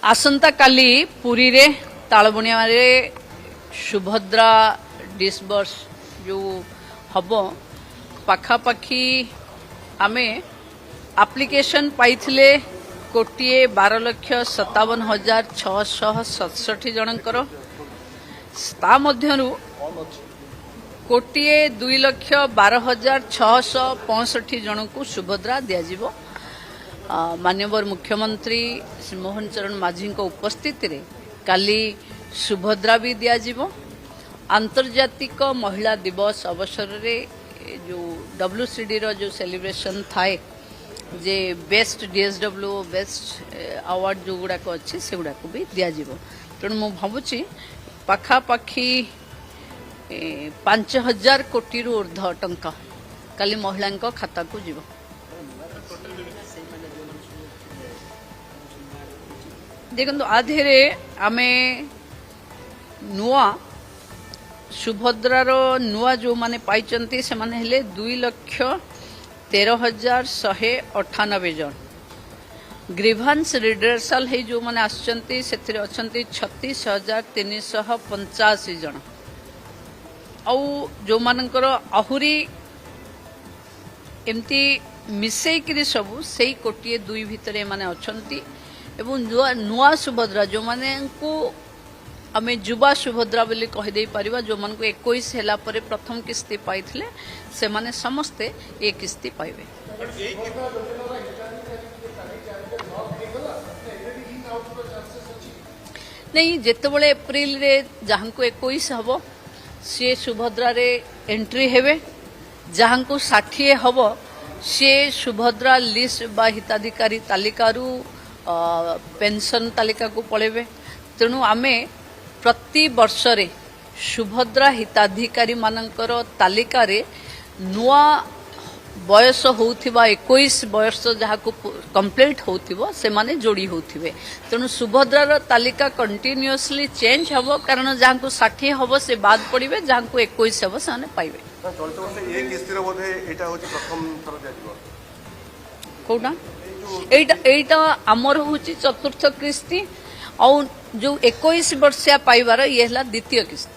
ଆସନ୍ତାକାଲି ପୁରୀରେ ତାଳବଣିଆରେ ସୁଭଦ୍ରା ଡିସବର୍ସ ଯେଉଁ ହେବ, ପାଖାପାଖି ଆମେ ଆପ୍ଲିକେସନ୍ ପାଇଥିଲେ 1,12,57,667 ଜଣଙ୍କର। ତା ମଧ୍ୟରୁ 1,02,12,665 ଜଣଙ୍କୁ ସୁଭଦ୍ରା ଦିଆଯିବ। ମାନ୍ୟବର ମୁଖ୍ୟମନ୍ତ୍ରୀ ଶ୍ରୀ ମୋହନ ଚରଣ ମାଝୀଙ୍କ ଉପସ୍ଥିତିରେ କାଲି ସୁଭଦ୍ରା ବି ଦିଆଯିବ। ଆନ୍ତର୍ଜାତିକ ମହିଳା ଦିବସ ଅବସରରେ ଯେଉଁ ଡବ୍ଲ୍ୟୁସିଡିର ଯେଉଁ ସେଲିବ୍ରେସନ୍ ଥାଏ ଯେ ବେଷ୍ଟ ଡିଏସ୍ଡବ୍ଲ୍ୟୁ, ବେଷ୍ଟ ଆୱାର୍ଡ ଯେଉଁଗୁଡ଼ାକ ଅଛି, ସେଗୁଡ଼ାକୁ ବି ଦିଆଯିବ। ତେଣୁ ମୁଁ ଭାବୁଛି ପାଖାପାଖି 5,000 କୋଟିରୁ ଉର୍ଦ୍ଧ୍ୱ ଟଙ୍କା କାଲି ମହିଳାଙ୍କ ଖାତାକୁ ଯିବ। ଦେଖନ୍ତୁ, ଆ ଦେହରେ ଆମେ ନୂଆ ସୁଭଦ୍ରାର ନୂଆ ଯେଉଁମାନେ ପାଇଛନ୍ତି, ସେମାନେ ହେଲେ 2,13,198 ଜଣ। ଗ୍ରିଭାନ୍ସ ରିଡ୍ରେସଲ ହେଇ ଯେଉଁମାନେ ଆସିଛନ୍ତି, ସେଥିରେ ଅଛନ୍ତି 36,385 ଜଣ। ଆଉ ଯେଉଁମାନଙ୍କର ଆହୁରି ଏମିତି ମିଶେଇକିରି ସବୁ ସେଇ 1.2 କୋଟି ଭିତରେ ଏମାନେ ଅଛନ୍ତି। ଏବଂ ନୂଆ ନୂଆ ସୁଭଦ୍ରା ଯେଉଁମାନଙ୍କୁ ଆମେ ଯୁବା ସୁଭଦ୍ରା ବୋଲି କହିଦେଇ ପାରିବା, ଯେଉଁମାନଙ୍କୁ 21 ହେଲା ପରେ ପ୍ରଥମ କିସ୍ତି ପାଇଥିଲେ, ସେମାନେ ସମସ୍ତେ ଏ କିସ୍ତି ପାଇବେ। ସୁଭଦ୍ରା ଯୋଜନାର ହିତାଧିକାରୀ କିଏ ତାଲିକା ଏବେ ଲକ୍ ହେଇଗଲା ନା ଏବେ ବି ଇନ୍ ଆଉଟ୍ ର ଚାନ୍ସେସ୍ ଅଛି? ନାଇଁ, ଯେତେବେଳେ ଏପ୍ରିଲରେ ଯାହାଙ୍କୁ 21 ହେବ, ସିଏ ସୁଭଦ୍ରାରେ ଏଣ୍ଟ୍ରି ହେବେ। ଯାହାଙ୍କୁ 60 ହେବ, ସିଏ ସୁଭଦ୍ରା ଲିଷ୍ଟ ବା ହିତାଧିକାରୀ ତାଲିକାରୁ ପେନସନ୍ ତାଲିକାକୁ ପଳେଇବେ। ତେଣୁ ଆମେ ପ୍ରତି ବର୍ଷରେ ସୁଭଦ୍ରା ହିତାଧିକାରୀମାନଙ୍କର ତାଲିକାରେ ନୂଆ ବୟସ ହେଉଥିବା, 21 ବୟସ ଯାହାକୁ କମ୍ପ୍ଲିଟ୍ ହେଉଥିବ, ସେମାନେ ଯୋଡ଼ି ହେଉଥିବେ। ତେଣୁ ସୁଭଦ୍ରାର ତାଲିକା କଣ୍ଟିନ୍ୟୁଅସଲି ଚେଞ୍ଜ ହେବ, କାରଣ ଯାହାଙ୍କୁ 60 ହେବ ସେ ବାଦ ପଡ଼ିବେ, ଯାହାଙ୍କୁ 21 ହେବ ସେମାନେ ପାଇବେ। ନା, ଚଳିତ ବର୍ଷ ଏ କିସ୍ତିର ବୋଧେ ଏଇଟା ହଉଛି ପ୍ରଥମ ଥର ଦିଆଯିବ? କୋଉଟା? ଏଇଟା ଆମର ହେଉଛି ଚତୁର୍ଥ କିସ୍ତି। ଆଉ ଯୋଉ 21 ବର୍ଷିଆ ପାଇବାର, ଇଏ ହେଲା ଦ୍ୱିତୀୟ କିସ୍ତି।